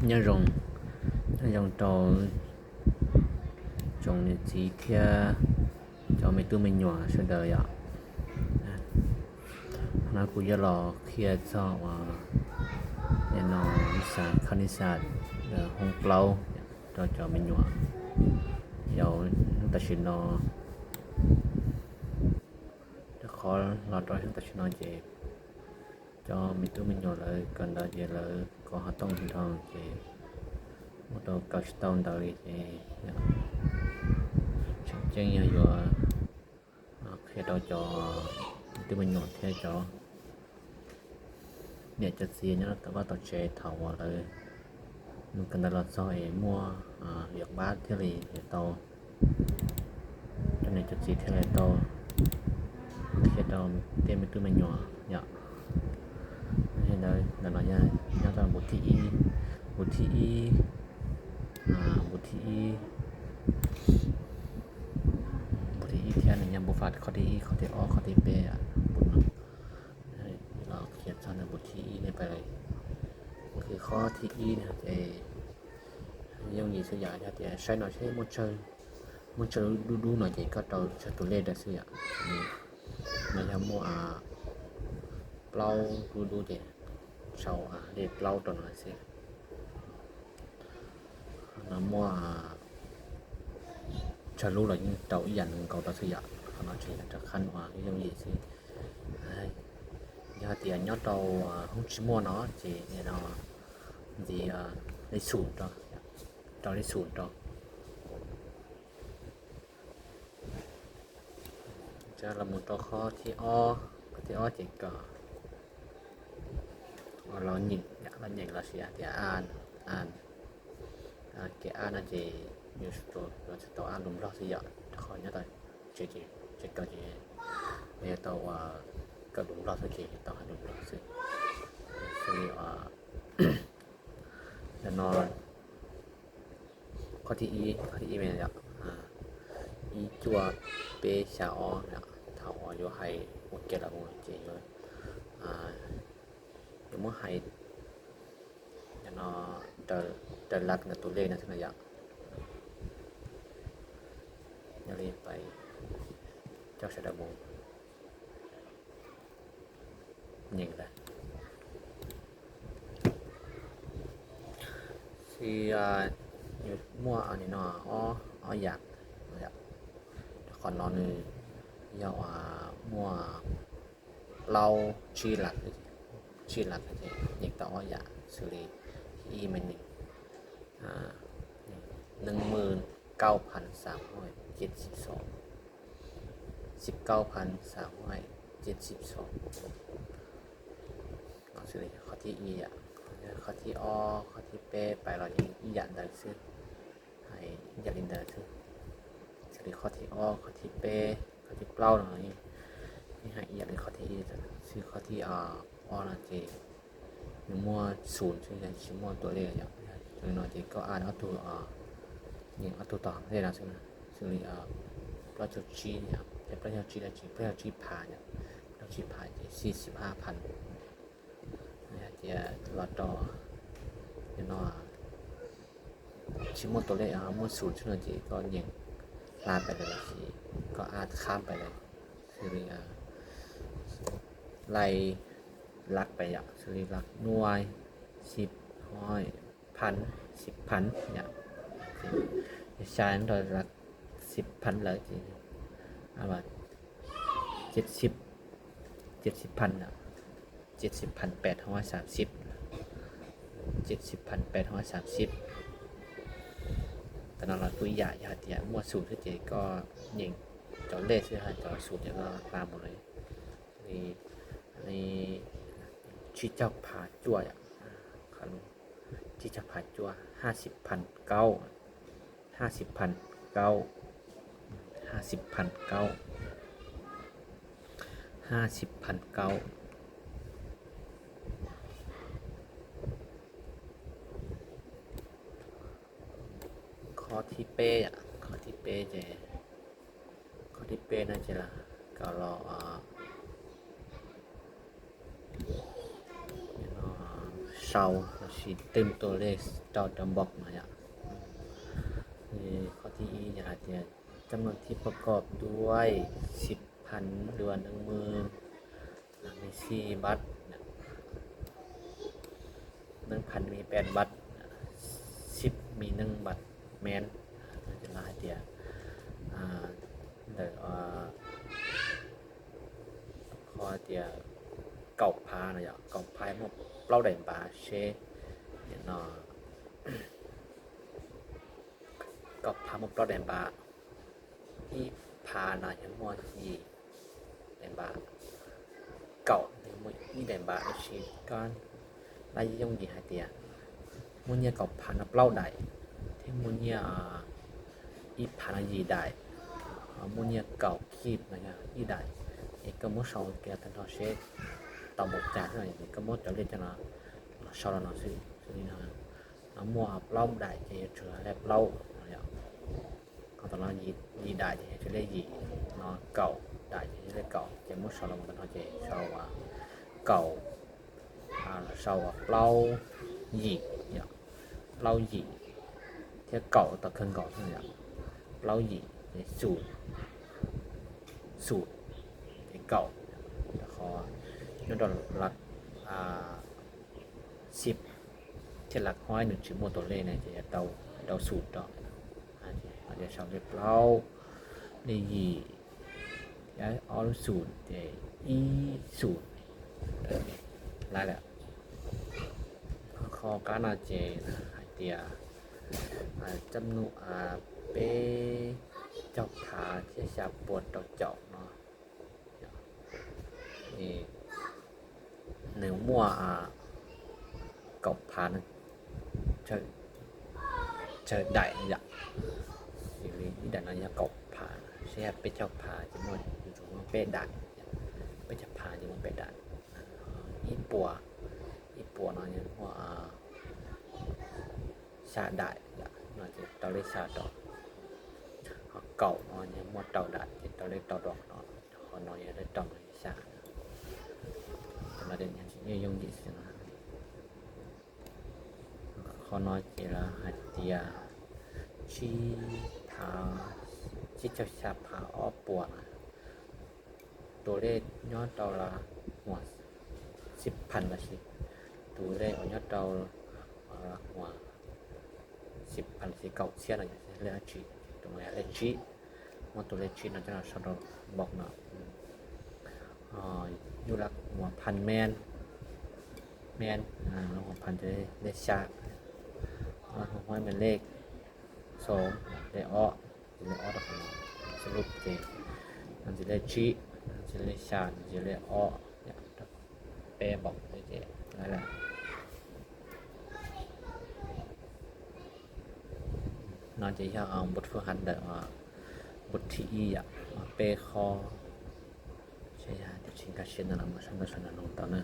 Nyob zoo, nyob zoo rau tsoom niam txiv thiab cov me tub me nyuam sawv daws yom. No kuv yuav los qhia txog uas nim no nij xas, kho nij xas hoob plaub rau cov me nyuam yaus hnub tam sim no. Rau qhov los rau hnub tam sim no ces cov me tub me nyuam lawv kawm ntawv ces lawv kov xov tooj nrho ces ua rau kawm tsis tau ntawv li ces tseem ceeb yog yuav qhia rau cov me tub me nyuam thiab cov niam cov txiv nyob tom vaj tom tsev thaum uas lawv mus kawm ntawv los txog es muaj yuav npab thiaj li yuav tau, cov niam cov txiv thiaj li tau qhia rau tej me tub me nyuam yom. Ntawd ntawm no yog nyob rau npuv thib ib, npuv thib ib, npuv thib ib, npuv thib ib thiab nws yog npuv faj qhov thib ib, qhov thib ob, qhov thib peb, npuv no. Los qhia txog nws npuv thib ib ne pab, qhov thib ib no ces yooj yim xwb yom, yog tias saib no seb muaj tsawg dub dub no ces koj rau tsawg tus lej rau xwb yom. No yog muaj plaub dub dub ces sau lej plaub rau no xwb. No muaj tsawg lub los yeej rau ib yam nkaus rau xwb yom. Qhov no tseem yog rau qhab uas yooj yim xwb. Yog tias nyob rau hoob tsis muaj no ces nim no ntxiv lej xum rau, rau lej xum rau. Los mus rau qhov thib ob, qhov thib ob ces kom los nyeem, los nyeem los sis tias a, a, kev a no ces yus tsuas tau a lus Nplog xwb yom, rau qhov nyob tau tsev kawm ces yus tau kawm lus Nplog xwb ces yus tau hais lus Nplog xwb. Xws li ntawm no qhov thib ib, qhov thib ib me yom, ib cuaj peb xya ob yom, thaum uas yuav hais ua ke los mus ces yuav, yuav muab hais no raws lab ntawm tus lej no xwb no yom. Yog li pais coj sawv daws mus nyeem lawm. Xws li muaj nim no ob yam, qhov no nws yog muaj plaub tsib lab, tsib lab ces nyeem tau ob yam xws li ib me nyeem หนึ่งหมื่นเก้าพันสามร้อยเจ็ดสิบสอง สิบเก้าพันสามร้อยเจ็ดสิบสอง no xws li qhov thib ib yom. Qhov thib ob, qhov thib peb pais los yeej ib yam ntawd xwb, hais ib yam li ntawd xwb. Xws li qhov thib ob, qhov thib peb, qhov thib plaub no yeej hais ib yam li qhov thib ib, xws li qhov thib ob no ces nws muaj xum xwb, tsis muaj tus lej yom. Yog li no ces koj a ob tug, nyeem ob tug tom ntej no xwb, xws li plaub caug tsib, plaub caug tsib dab tsi, plaub caug tsib phav yom, plaub caug tsib phav ces สี่สิบห้าพัน. Yog tias los rau no tsis muaj tus lej, muaj xum xwb no ces koj nyeem hla pais lawm los sis koj a khab pais lawm, xws li laj lab pais yom, xws li lab nuaj, xib hoi, phan, xib phan yom. Yog xya rau lab xib phan lawm ces เจ็ดสิบ เจ็ดสิบพันแปดร้อยสามสิบ เจ็ดสิบพันแปดร้อยสามสิบ. Tam no los kuj ib yam, yog hais tias muaj xum xwb ces koj nyeem cov lej xwb, ho cov xum ces koj hla mus li, li tsib caug phav cuaj yom, tsib caug phav cuaj, ห้าสิบพันเก้า ห้าสิบพันเก้า ห้าสิบพันเก้า ห้าสิบพันเก้า. Qhov thib peb, qhov thib peb ces, qhov thib peb no ces los kom los no, sau lossis tus lej rau rau npoj no yom. Qhov thib ib yog hais tias จำนวนที่ประกอบด้วย สิบพัน หรือว่า หนึ่งหมื่น มีสี่บาท หนึ่งพัน มีแปดบาท สิบ มีหนึ่งบาท แมน ces lawv hais tias ntawm qhov tias kaum phav no yom, kaum phav muaj plaub daim npav seb no, kaum phav muaj plaub daim npav, ib phav no yog muaj yim daim npav, kaum yog muaj ib daim npav, tab sis koj lab yooj yim hais tias muaj nyiaj kaum phav no plaub daim, thiab muaj nyiaj ib phav no yim daim, muaj nyiaj kaum kib no yog ib daim, es koj muab sau kiag tag nrho seb tau npaum cas xwb, koj muab cov lej coj no los sau los no xwb, xws li no, no muaj plaub daim ces yuav tsum yog lej plaub no yom. Qhov tom no yim daim ces yog tsum lej yim, no kaum daim ces yog lej kaum, ces muab sau los mus tag nrho ces sau kaum, sau plaub yim, plaub yim thiab kaum tau kawg nkaus, plaub yim ces xum, xum ces kaum, qhov nyob rau lab xib thiab lab hoib nws tsis muaj tus lej ne ces yog rau xum rau, ces sau lej plaub, lej yim, ob lub xum ces ib xum, lab lawm. Qhov qab no ces hais tias จำนวน peb caug phav thiab xya puas rau caum no, nws muaj kaum phav no, tsawg daim yom. Ib daim no yog kaum phav, seb yog peb caug phav ces muaj, yuav tsum muaj peb daim, peb caug phav ces muaj peb daim. Ib puas, ib puas no yog muaj xya daim, no ces rau lej xya rau. Ho kaum no yog muaj rau daim ces rau lej rau rau no, ho no yog lej rau no yog xya. Cov no ces tsis yooj yim xwb. Qhov no ces lawv hais tias tsib phav, tsib caug xya phav ob puas na, tus lej nyob rau lab hua xib phan lossis tus lej uas nyob rau lab hua xib phan lossis kaum txhiab no yog lej dab tsi? Tus no yog lej tsib, muab tus lej tsib no coj los sau rau npaum no. Yus lab hua phan men, men, lab hua phan ces lej xya, lab hua hoib mas lej xoo, lej ob, ces lej ob rau qhov no, xws lub ces no ces lej tsib, no ces lej xya, no ces lej ob, peb npaum ces lawm. No ces yog nput fwj hav ntawm nput thib ib yom, peb qhov, seb yog tias tsis nkag siab no los mus saib ntawm saum no tau na.